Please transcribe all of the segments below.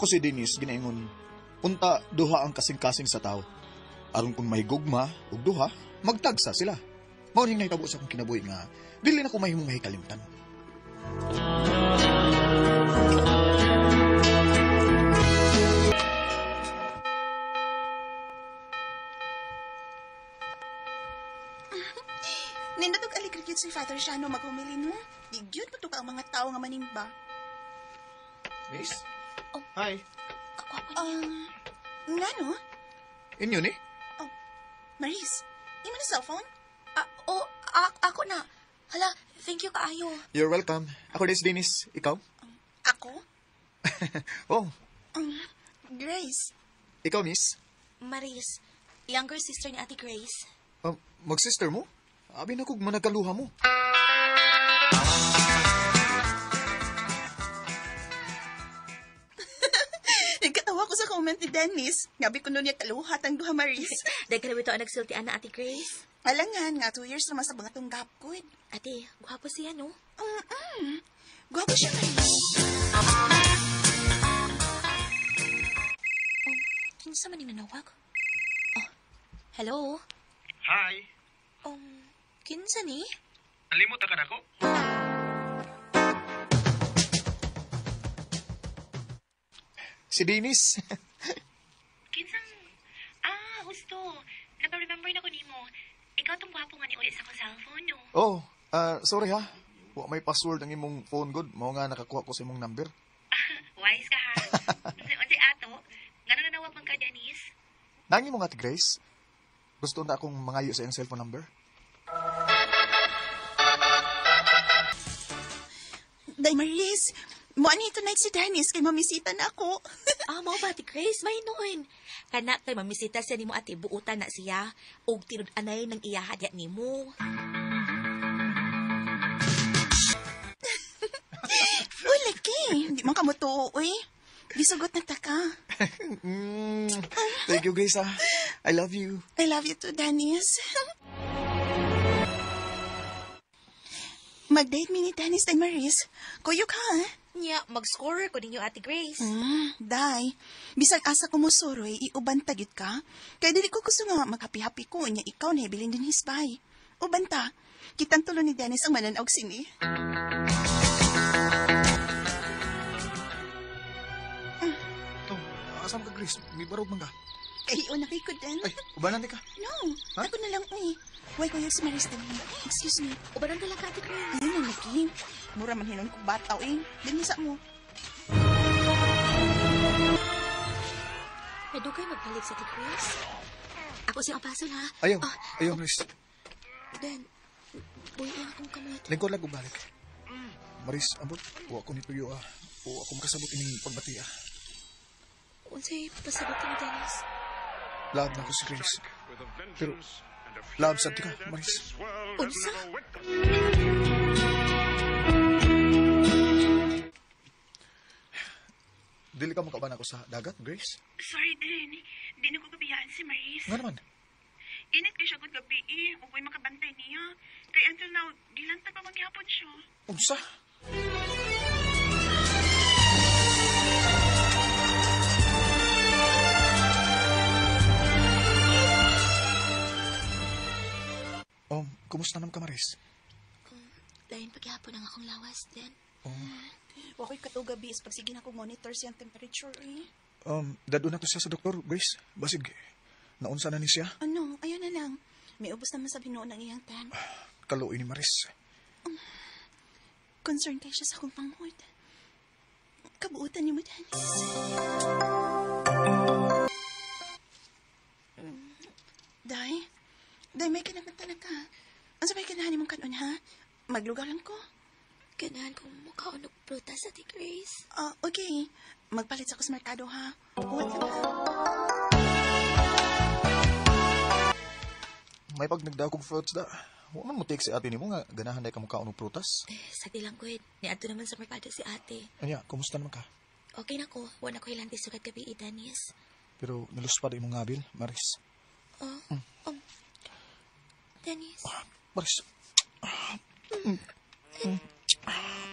Nako si Dennis ginaingon, unta duha ang kasing-kasing sa tao. Aron kung may gugma ug duha, magtagsa sila. Mao ning nahitabo sa akong kinabuhi nga dili na ko mahimong mahikalimtan. Nindot og aligre gyud si Father Shano maghumili, no? Di gyud matuka ang mga tao nga manimba. Miss? Oh. Hi. Kagwapo niya. Ngano? Inyo ni? Oh, Maris, imo na cellphone? Oh, ako na. Hala, thank you kaayo. You're welcome. Ako din si Dennis. Ikaw? Ako? Oh. Grace. Ikaw, miss? Maris, younger sister ni Ate Grace. Mag-sister mo? Abi na kog managaluha mo. Nagkatawa ko sa comment ni Dennis. Ngabi ko nun niya kaluhat ang duha, Maris. Dahil ito ang nagsultian na Ate Grace. Alangan nga, 2 years naman sa mga tong gap ko. Ate, gwapo siya, no? Gwapo siya, Maris. Oh, kinsa man yung nanawag? Oh, hello? Hi. Kinsa ni? Nalimot ka na ko? Si Dennis. Kinsang... Ah, gusto. Naka-remember na ko nimo. Ikaw tong gwapo nga ni uli sa akong cellphone, no? Oh, sorry ha. Wa may password ang imong phone good. Mao nga nakakuha ko sa imong number. Wise ka ha. Unsay ato? Ngano nanawag man ka, Dennis? Nangi mo nga, Ate Grace. Gusto na akong mangayo sa iyang cellphone number. Day, Maris, mo ani tonight si Dennis kay mamisita na ako. Ah, mao ba, Ate Grace? May noon. Kana kay mamisita siya nimo, ate, buutan na siya. Og tinud-anay ng iyaha diya nimo. Uy, laki. Di man ka mo tuo, uy. Gisugot na ta ka. Thank you, Grace, ah. I love you. I love you too, Dennis. Mag-date mi ni Dennis day, Maris. Kuyog ha? Nya, mag-score ko ninyo, Ate Grace. Day, bisag asa ko mosuroy, iuban ta gyud ka. Kay dili ko gusto nga maghappy-happy ko, nya ikaw na hibilin din hisbay. Uban ta, kitang tulo ni Dennis ang mananaog sini. Oh, asa man ka, Grace? May barog man ka. Kay na kay ko din. Ay, ubanan di ka. No, Ha? ako na lang, uy. Way ko si Maris din. Excuse me. Ubanan ka lang ka, Ate Grace. Ayun na, lagi. Mura man hinon ko bataw, eh. Dinisa mo. Nadugay magbalik sa Ate Grace. Ako siyang apaso, ha? Ayaw, Ah, ayaw, Maris. Den, buhi lang akong kamot. Lingkod lang ko balik. Maris, ambot, wa ko ni tuyo, ah. Wa ako makasabot ining pagbati, ah. Unsay pasabot ni Dennis? Love na ko si Grace. Pero, love sad ka, Maris. Unsa? Dili ka makauban ako sa dagat, Grace? Sorry, Den. Di na ko gabiyaan si Maris. Nga naman. Init kay siya gud gabi, eh. Uko'y makabantay niya. Kay until now, gilantad pa magyapon siya. Unsa? Kumusta naman ka, Maris? Lain paghapon ang akong lawas, Den. Oh. Wako'y katugabi is pagsige na ko monitor siyang temperature, eh. Dadun na to siya sa doktor, Grace. Basig, naunsa na ni siya. Ano? Ayun na lang. May ubos naman sa binuon ang iyang tan. Kaluoy ni Maris. Concerned kay siya sa akong panghod. Kabuutan niyo mo, Dennis. Day, Day, may kinamata na ka. Ano sa may kanahan mong kanon, ha? Maglugaw lang ko. Ganahan kong mukhaon og prutas, Ate Grace. Ah, okay. Magpalit sa ako sa merkado, ha? Huwag lang, ha? May pag nagdakog fruits da. Huwag man mo take si ate nimo nga ganahan day ka mukhaon og prutas. Eh, sa lang ko, niadto naman sa merkado si ate. Anya, kumusta naman ka? Okay na ko. Wala ko ilang sugat gabi, Dennis. Pero niluspad imong ngabil, Maris. Oh, Dennis. Maris.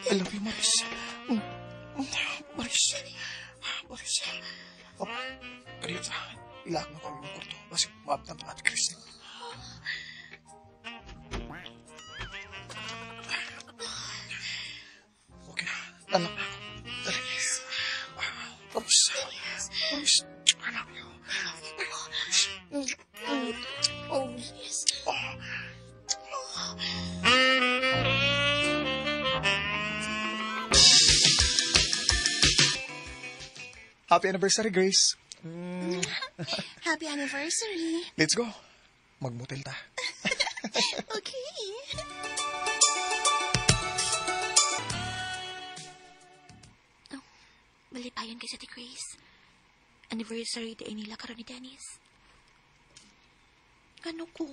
I love you, Maris. Maris. Maris. Oh, kadiyot sa. Ilak na ko ang imong kwarto. Basig maabtan ta Ate Chris. Okay na. Talak na ako. Dali. Promise. Promise. I love you. Oh. Oh. Happy anniversary, Grace. Happy anniversary. Let's go. Magmotel ta. Okay. Oh, malipayon kay sa Ate Grace. Anniversary day nila karon ni Dennis. Ano ko?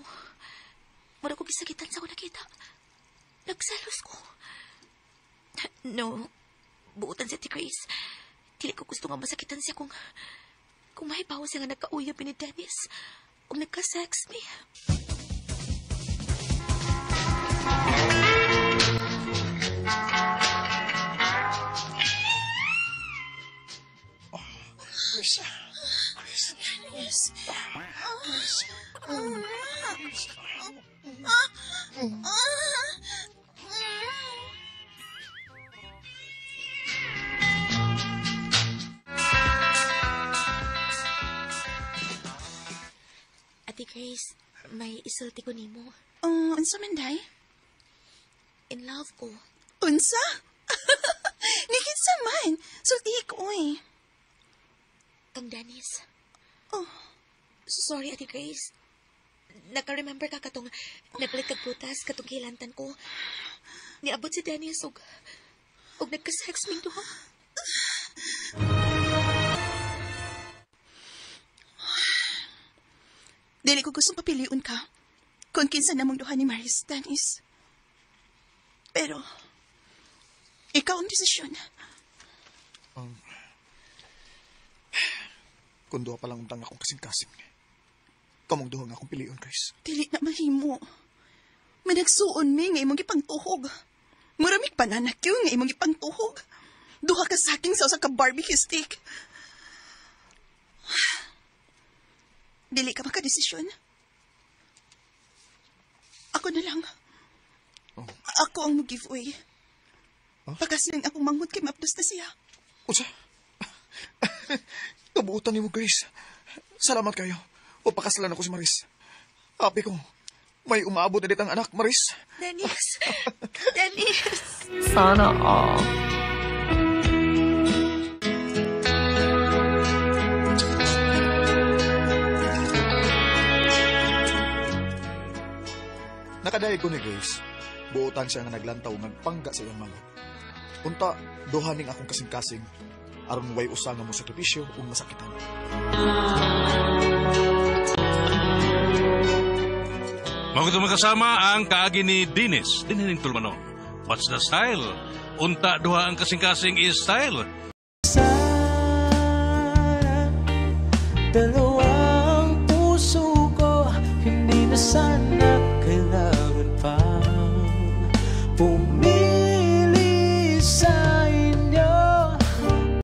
Mura ko gisakitan sa ko nakita. Nagselos ko. No, buotan si Ate Grace. Dili ko gusto nga masakitan siya kung mahibaw siya nga nagkauyab ni Dennis o nagka-sex mi. Oh, Chris. Chris. Yes. Chris. Ate Grace, may isulti ko nimo. Oh, unsa man day? In love ko. Unsa? Nikinsa man. Sultihi ko, oy. Kang Dennis. Oh. Sorry, Ate Grace. Naka-remember ka katong nagpalit kag prutas katong kilantan ko. Niabot si Dennis og nagka-sex ming duha. Dili ko gustong papiliun ka kung kinsa namong duha ni Maris, Dennis. Pero, ikaw ang desisyon. Kung duha pa lang untang akong kasing-kasing. Kamong duha nga akong piliun, Chris. Dili na mahimo. Managsuon mi nga imong gipangtuhog. Muramig pananakyo nga imong gipangtuhog. Duha ka saking sa usa ka barbecue steak. Dili ka makadesisyon. Ako na lang. Oh. Ako ang mag-giveaway. Huh? Pagkasiling akong manghod kay maapdos na siya. Unsa? Kabuutan nimo, Grace. Salamat kayo. O pakasalan ako si Maris. Happy ko. May umaabot na ditang anak, Maris. Dennis! Dennis! Sana all. Nakadayag ko ni Grace. Buotan siya nga naglantaw nagpangga sa iyang mangot. Unta, duha ning akong kasing-kasing. Aron way usa nga mo sakripisyo ug masakitan. Magusto makasama ang kaagi ni Dennis, Dinining Tulmanon. What's the style? Unta duha ang kasing-kasing is style. Sana